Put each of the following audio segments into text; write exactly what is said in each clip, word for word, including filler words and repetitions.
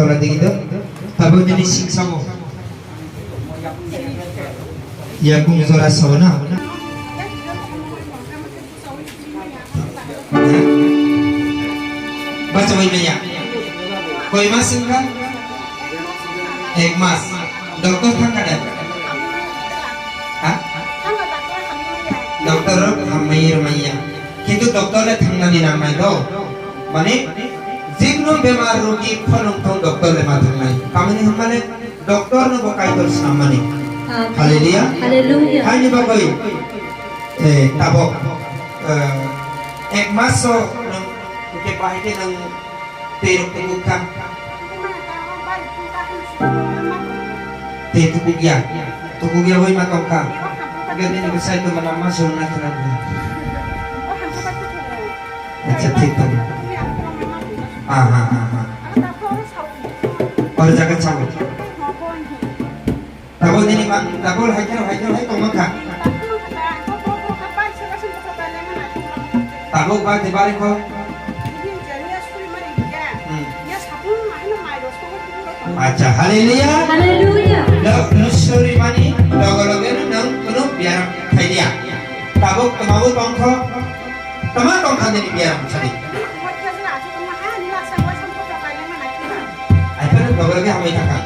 Ora digi do. Tabo nini sing samo. Yakung jora sawo na. Bacha bai maya. Koi mas wngkha? Ek mas. Doctor thangkha da? Ha? Doctor rok hambai rwmaiya. Kintu doctor le thangnani nangnai do. Mane, jikno bemar rogi phonong thong doctor le ma thangnai. Tamoni hwnmale doctor no bo Kaitor snammani. Amen. Hallelujah. Hallelujah. Haini bagwi, eh, tabok, eh, ek mas o nwng hwnkhe bahai khe nwng tei rok tubuk kha. Tei tubuk ya. Tubuk ya bai ma tong kha. Hwnkhe nini bwsai tongma nama song na khna. Acha, thik tong. Aha, aha. Or jaga chao. Tabo nini ma, tabo hai khe, hai khe, hai tongma kha. Tabo ba de bare kho. Hmm. Acha, hallelujah. Hallelujah. Lo, lo suri mani, logo logo no nang kono biaram thailia. Tabo tamabu tongkho. Tama tongkha nini biaram sadi. Ai phano togolagi hamai thangkha.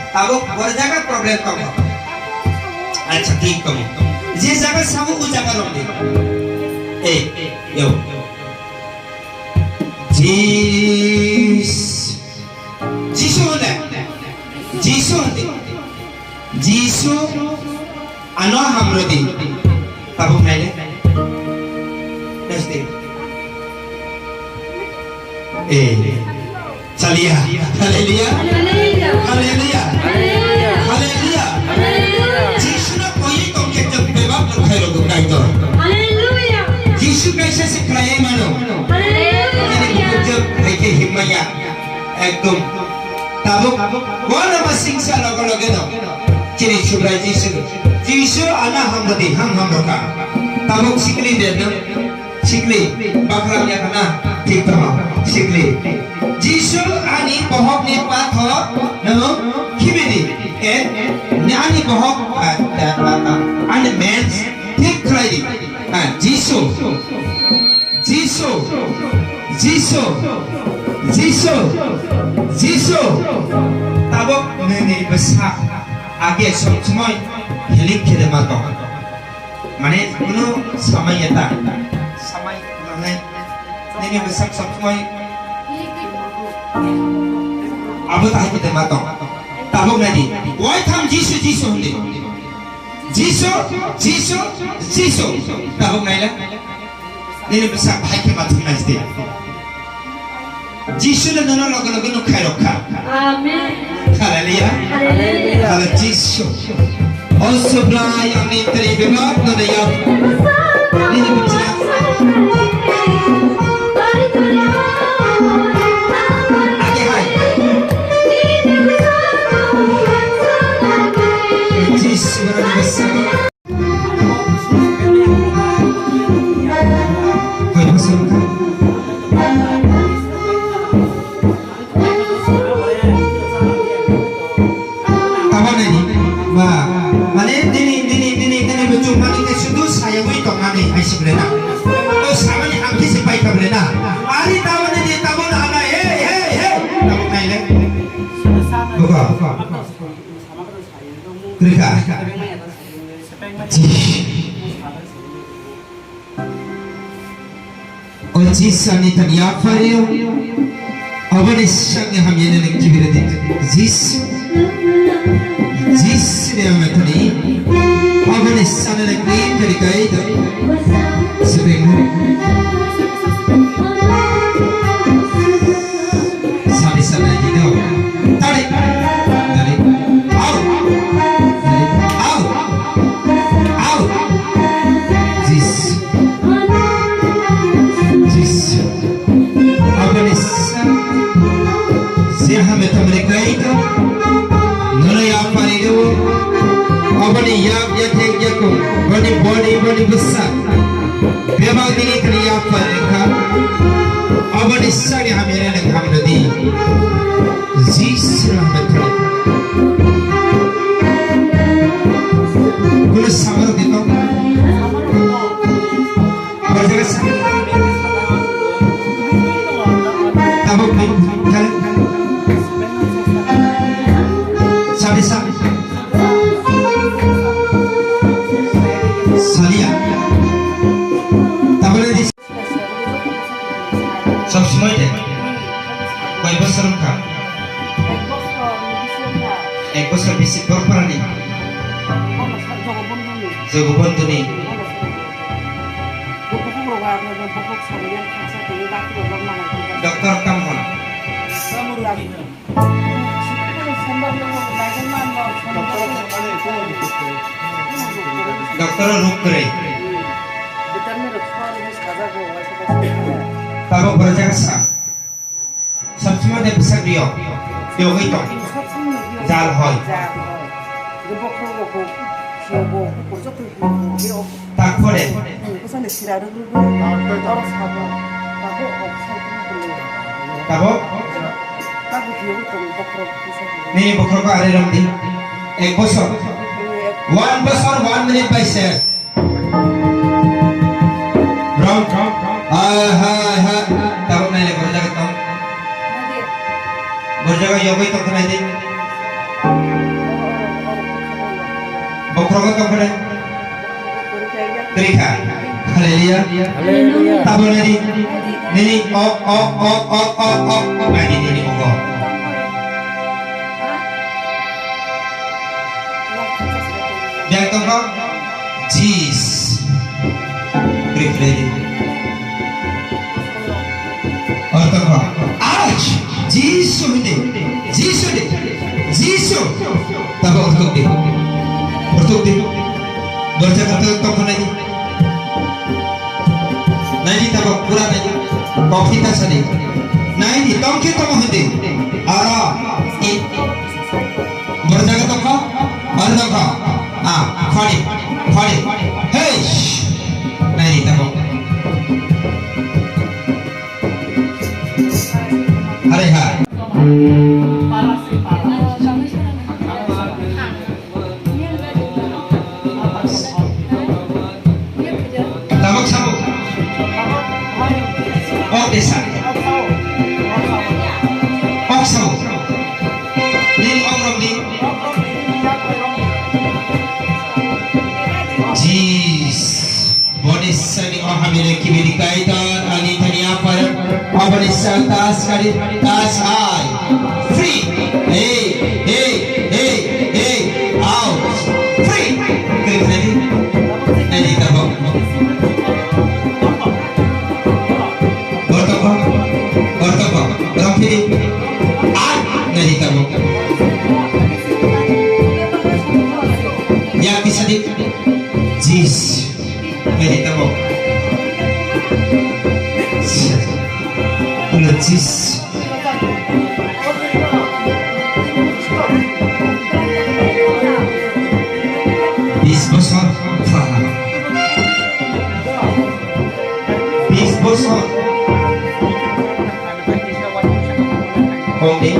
Tabuk bor jaga problem tongo. Acha, thik tongo. Je jaga sabo o jaga romdi. Eh, yo. Jis-, Jisu hone. Jisu hone. Jisu ano hamrodi. Tabuk naile. Next day. Eh. Chalia. Hallelujah. Hallelujah. Hallelujah. Hallelujah. Hallelujah. Jisu no koi tongkhe jeng bebak no khairo go Kaitor. Hallelujah. Jisu kaisa se khlai mano. Hallelujah. Jeni bujak hai khe himmaya. Ekdom. Tabuk, wana masing sa logo loge no. Chini Subrai Jisu. Jisu ana hamrodi, ham hamroka. Tabuk sikli de no. Sikli, bakla ya kana? Thik tamo. Sikli. Jisu ani bohok ni patho no khibidi. Eh, ni ani bohok, ah, ah, ah, ah, ani mens thik khlai di. Ah, Jisu. Jisu, Jisu, Jisu, Jisu. Tabuk nini bwsa age somsomoi helik khe de ma tong. Mane kuno samai ya ta. Samai mane nini bwsa somsomoi abo ta hai khe de ma tong. Tabuk nadi. Wai tham Jisu, Jisu hindi. Jisu, Jisu, Jisu. Tabuk naila. Nini bwsa bahai khe ma thang nai sidi. Jisu le nono loge loge no khairok kha. Amen. Hallelujah. Hallelujah. Hallelujah. Jisu. O Subrai, ani teri bebak no de ya. Nini bwsa. Age hai. Jisu, nini bwsa. Koi bosor wngkha? Tamo nai di, ba, mane nini, nini, nini, nini buchung mani khe sudu sayagwi tongmani hai sibole na. To samani hamkhe se paikha bole na. Ari tamo nai di, tamo na hana, hey, hey, hey. Tamo nai le. Buka. Kwrwi kha. O Jisu ani thani yaphario. Aboni sakni hamyani nang kibiridi. Jisu. Jisu ni ang thani. Aboni sakni nang kibiridi kai do. Sibeng. Sadi sadi dino. Tarik. Tarik. Au. Tarik. Au. Au. Jis. Jis. Aboni sa. Siaha metamre kaito. Nono ya parido. Aboni ya ya tek ya ko. Boni boni boni besa. Bebak dini kani ya parido. Aboni sani hamere ne hamre di. Jiswrang bai khwlai. Kunu samarok di tong. Borjaga sa. Tabuk bai khwlai. Sabi sa. Salia. Tabuk di. Sob somoi de? Koi bosor wngkha? Ek bosor bisi. Ek bosor bisi, bor parani? Jogo Bondhuni. Jogo Bondhuni. Bo bukhuk rogo, bukhuk sari yang khaksa tini, baki rogo manai. Doctor tamo hwn? Samuragi. Doctor ruk kwrwi. Tabuk borok jaga sa. Sob somoi de bwsak rio. Yogwi tong. Jal hoi. Tak pore. Tabo? Nini bokhorok ari romdi. Ek bosor. One bosor, one minute bai ser. Rom. Aha, aha. Tabo nai le borok jaga tong. Borok jaga yogwi tong khnai di. Bokhorok tong khnai. Kwrwi kha. Hallelujah. Hallelujah. Tabuk nini, nini, ok, ok, ok. Nai di nini, ok. Biyang tongkha? Jis. Kwrwi khlai di. Ortho kha? Aj! Jisu hindi. Jisu hindi. Jisu. Tabo orthok di. Orthok di. Borja kata tongkha nai di. Nai di tabo pura nai di. Kopi ta sadi. Nai di tongkhe tamo hindi. Ara. I. Borok jaga tongkha? Aro tongkha? Ah, khori, khori. Hey! Nai, tamo. Hare ha. Tabuk sabuk. Ok de sa. Ok sabuk. Nini ok romdi. Jis. Boni sani o hamile kibiri kaitor ani tani apar. Aboni sa tas kari tas ai. Free. Hey, hey, hey, hey. Out. Free. Kiri kiri. Nai di tabo. Ortoko. Ortoko. Ramphiri. Ai. Nai di tabo. Yak kisadi. Jis. Nai di tabo. Ano jis. Bis bosor pha. Bis bosor. Kong de.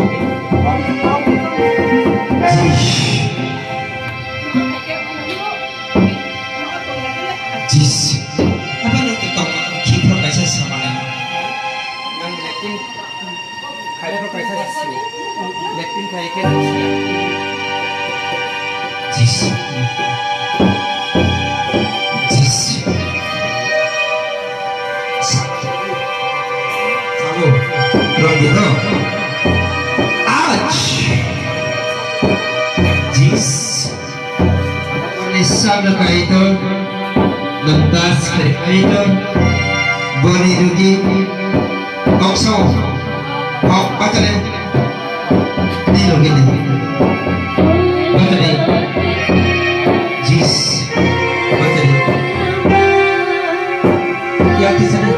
Jis. Jis. Apa ni tu tong khipra kaisa samane? Nang yakin. Khairok kaisa si. Lepin khai khe si. Jis. Jis. Sabo. Rong dito. Ach. Jis. Boni sabno kaito, nontas kaito, boni rugi, kokso, kok bachale, ni rugi ni, bachale, jis, bachale, ya kisane,